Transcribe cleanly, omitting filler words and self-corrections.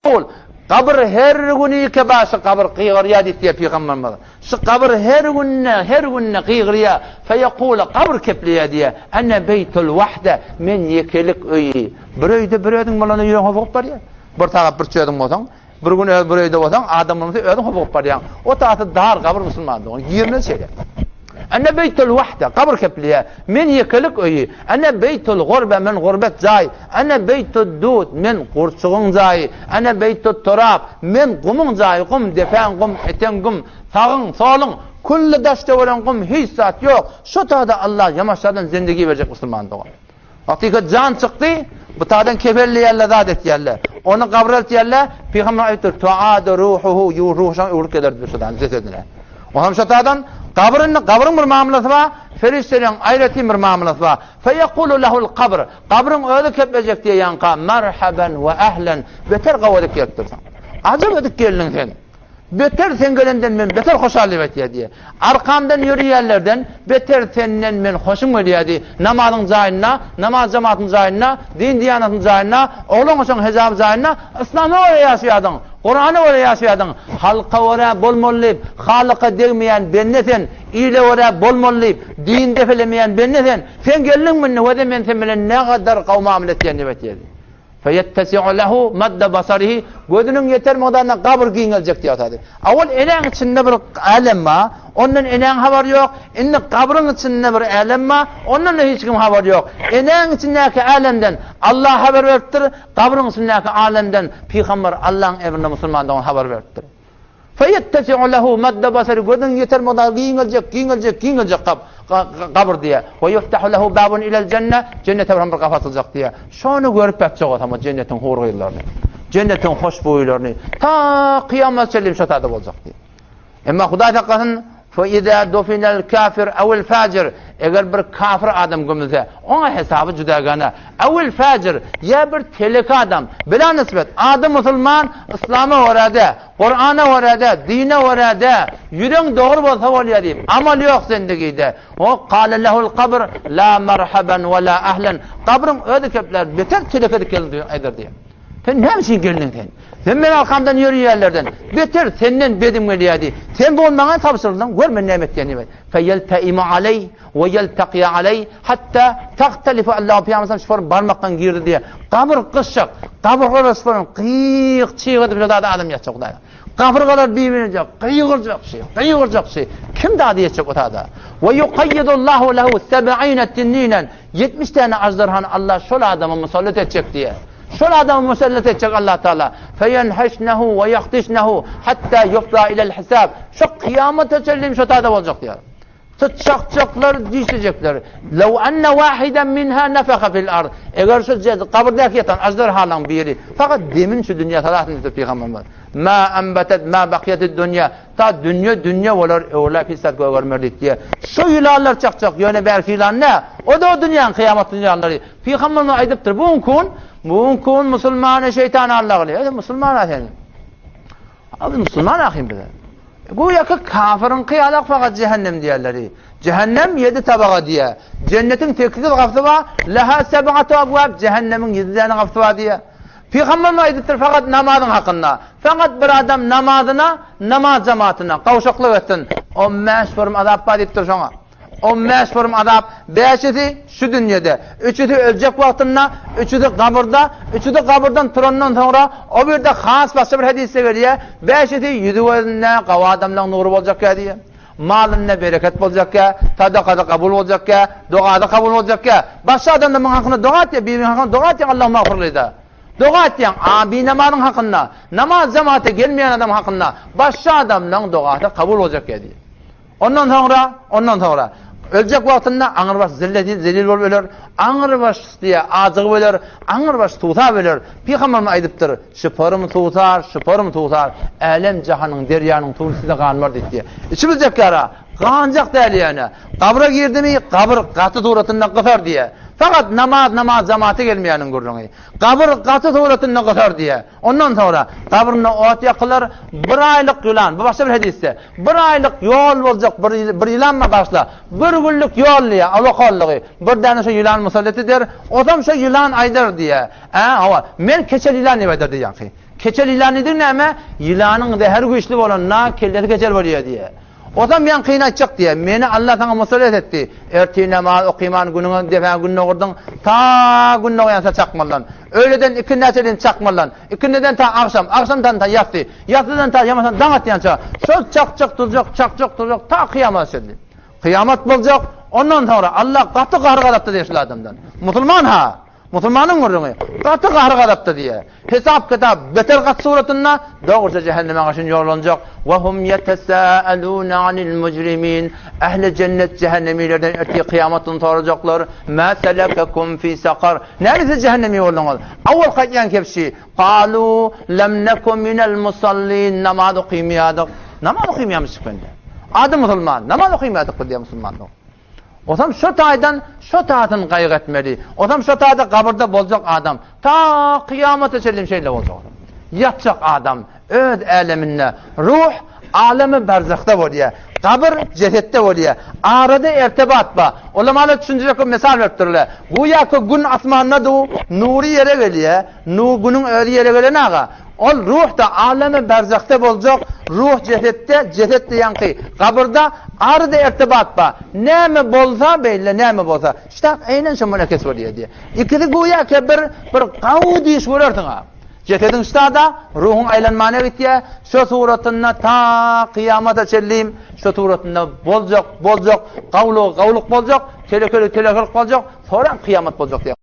Ol, Gabyr her gün ýeke başy gabyr gygyrýar diýip diýýär pygamberimiz. Şu gabyr her günde, her günde gygyrýar. Feýekule, gabyr kepleýär diýýär. Ene beýtul wahde, men ýekelik öýi. Bir öýde bir özüň bolanda ýüregiň hopugyp barýar. Bir sagat bir özüň bolsaň, bir gün öz bir öýde bolsaň, adam bolmasa özüň hopugyp barýaň. O tasy dar gabyr musulman dogan. Girmez şeýle. Ene beýtul wahde, gabyr kepleýär. Men ýekelik öýi. Ene beýtul gurbe, men gurbet jaý. Ene beýtud dud, men gurçugyň jaýy. Ene beýtut turab, men gumuň jaýy, gum, depäň gum, eteň gum, sagyň, soluň, külli daş-töweregiň gum, hiç zat ýok. Şo tada Allah ýamaşjadan zindigi berjek musulman dogan. Wagtyky jan çykdy, bu tadan kefenleýärler, zat etýärler. Ony gabra eltýärler, pygamber aýdypdyr, Tuadu ruhuhu, ruhy şoňa öwrülip geler diýip şodan jesedine. Onam şo tadan gabyr indi gabyryň bir mamlasy bar, perişdeleriň aýratyn bir mamlasy bar. Feýekulu lehul kabr, gabryň özi keplejek diýýänka, merhaben we ehlen, beter gawy edip gelipdirsiň. Ajap edip geldiň sen. Beter sen gelenden men beter hoşal diýip aýtýar diýýär. Arkamdan ýöreýänlerden beter senden men hoşum gelýär diý. Namazyň jaýynda, namaz jematyň jaýynda, din-diýanatyň jaýynda, oglan-uşagyň hejaby jaýynda yslama görä ýaşaýardyň, Kurana görä ýaşaýardyň. Halka görä bolmaly diýip, Halyka degmeýän bende sen, ile görä bolmaly diýip, din depelemeýän bende sen. Sen geldiňmi indi, wede men sen bilen nägadar gowy mamla etýän diýip aýtýar diý. Feýettesi'u lehu madda basarihi, gözüniň ýeter mukdarynda gabyr giňeljek diýýär otady. Owal enäň içinde bir älem bar, ondan enäň habary ýok, indi gabryň içinde bir älem bar, ondan-da hiç kim habary ýok. Enäň içindäki älemden Allah habar beripdir, gabryň içindäki alemden pygamber Allaň emrine musulman dogan habar beripdir. Feýettesi'u lehu madda basari, gözüniň ýeter mukdary giňeljek, giňeljek, giňeljek gap, gabyr diýýär. We ýuftahu lehu babun ilel jenne, jennete bir gapy açyljak diýýär. Şony görüp ýatjak bolsam, jennetiň hur gyzlaryny, jennetiň hoşboýlaryny, ta kyýamat çenli şo tada boljak diýýär. Emma Hudaý saklasyn, Fe iza dufinel kafir awil fajir, eger bir kafir adam gömülse, oňa hesaby juda gana. Awil fajir, ýa bir telek adam, bila nisbet, ady musulman, yslama görä-de, Kurana görä-de, dine görä-de, ýüregiň dogry bolsa bolýar diýip, amal ýok zendigide. O kale lehul kabr la marhaban we la ahlen. Gabryň özi kepler, beter telek edip geldi aýdar diýip. Sen näme üçin geldiň sen? Sen meň arkamdan ýörýänlerden beter senden bedim gelýärdi. Sen bu gün maňa tabşyrdyň, gör men näme etýän diýip. Feýelteimu aleý we ýeltakiýa aleý hatta tahtalifu Allahu pygamber şular barmakdan girdi diýýär. Gabyr gyşyk, gabyrgalar şular gyk çyg edip şo adam ýatjak Hudaý. Gabyrgalar bir-birine gygyrjak şy, gygyrjak şy. Kim dady ýetjek o tada? We yuqayyidullahu lehu seb'ine tinninen 70 täne aždarhany Allah şol adama musallat etjek diýýär. Şol adamy musallat etjek Allah Taala. Feýenheşnehu we ýahdişnehu hatta ýufza ilel hisab. Şo kyýamata çenli şo tada boljak diýýär. Syçjakjaklar, dişlejekler. Law anna wahidan minha nafaha fil ard. Eger şu gabyrdaky ýatan aždarhalaň biri fakat demin şu dünýä salasyn diýdi pygamberimiz. Ma anbatat ma baqiyatud dunya. Ta dünýe dünýe bolar, öwrüläp hiç zat gögermer diýdi diýýär. Şu ýylanlar çakjak, ýöne bärki ýylan nä? O-da o dünýäň kyýamat ýylanlary. Pygamberimiz aýdypdyr, bu gün bu gün musulmany şeýtan allagyly. Ey musulman sen. Abi musulman ahim bize. Güýä ki kafiriňki ýalak fakat cehennem diýerleri. Cehennem ýedi tabaga diýýär. Jennetiň sekiz gapysy bar. Leha seb'atu abwab, cehennemiň ýedi däne gapysy bar diýýär. Pygamberimiz aýdypdyr fakat namazyň hakynda. Fakat bir adam namazyna, namaz jematyna gawşaklyk etsin. On bäş forum azap bar diýipdir şoňa. On bäş forum azap, bäşisi şu dünýede, üçüsi öljek wagtynda, üçüsi gabyrda, üçüsi gabyrdan turandan soňra, o birde has başga bir hadysda gelýär, bäşisi ýüzi gözünde gawy adamlaryň nury boljakýar diýýär. Malynda bereket boljakýar, sadakasy kabul boljakýar, dogasy kabul boljakýar. Başga adamlar muň hakynda doga etýär, biriniň hakynda doga etýär, Allahumma agfirli-de. Doga etýäň, a binamazyň hakynda, namaz jemata gelmeýän adam hakynda başga adamlaryň dogasy kabul boljakýar diýýär. Ondan soňra, ondan soňra, öljek wagtynda aňrybaş zillet, zelil bolup öler, aňrybaş diýe ajygyp öler, aňrybaş suwsap öler. Pygamberimiz aýdypdyr, Şyparym suwsar, şyparym suwsar, älem-jahanyň, derýanyň suwy size ganmar diýip diýe. Içimiz ýara, ganjak däl ýöne. Gabra girdimi, gabyr gaty suratynda gysar diýe. Fakat namaz, namaz jamaata gelmeýäniň gürrüňi. Gabyr gaty suratynda gysar diýe. Ondan soňra gabrynda ot ýakylar, bir aýlyk ýylan, bu başga bir hadysda, bir aýlyk ýol boljak bir, bir ýylan bar başla, bir günlük ýol diýýär, alakallygy, bir däne şo ýylan musallat eder, osam şo ýylan aýdar diýýär, Ä, hawa, men keçel ýylan diýip aýdar diýýär. Keçel ýylan diýdigi näme? Ýylanyň zäheri güýçli bolanda kellesi keçel bolýar diýýär. Ozam ýaňkyny aýtjak diýýär. Meni Alla saňa musallat etdi. Ertir namaz okyman günüňe depäňe gün dogurdyň. Ta gün dogýança çakmalydan. Öýleden ikindä çenli çakmalydan. Ikindiden ta agşam, agşamdan ta ýassy. Ýassydan ta ýamasan daň atýança. Şol çakjak durjak, çakjak durjak ta kyýamata çenli. Kyýamat boljak, ondan soňra Alla gaty gahar-gazapda diýýär şul adamdan. Musulman ha! Musulmanyň gürrüňi, gaty gahar-gazapda diýýär. Hesap-kitap beter gaty suratynda dogruça jähenneme gaşyn ýollanjak. Wa hum ýetesâelûne anil mujrimîn. Ähli jennet jähennemilerden ertir kyýamat gün sorajaklar. Mâ selekekum fî sakar. Näme siz jähennemi bolduňyz? Awwal gaýtýan kebşi. Galû lem neku minel musallîn. Namaz okymýardyk. Namaz okymýarmyş bende. Ady musulman. Namaz okymýardyk biz diýýär musulmanlar. Ozam şo taýdan şo taýdan gaýgy etmeli. Ozam şo taýda gabyrda boljak adam. Ta kyýamata çenli şeýle boljak adam. Ýatjak adam öz äleminde ruh alemi berzahda bolýar. Gabyr jesetde bolýar. Arada ertebat bar. Ulamalar düşündirjek bir mysal beripdirler. Güýäki gün asmanda du, nury ýere gelýär. Nur günüň özi ýere gelen aga. Ol ruh-da alemi berzahda boljak, ruh jesetde, jeset-de ýaňky gabyrda, arada ertibat bar. Näme bolsa beýle, näme bolsa. Ştak eýnen şo munakes bolýar diýýär. Ikisi güýäki bir bir gawy düýş görersiň-a. Jesediň ştada, ruhuň aýlanmana gitýär. Şo suratynda ta kyýamata çenli şo suratynda boljak, boljak, gawlugy gawluk boljak, telekeligi telekelik boljak, soram kyýamat boljak diýýär.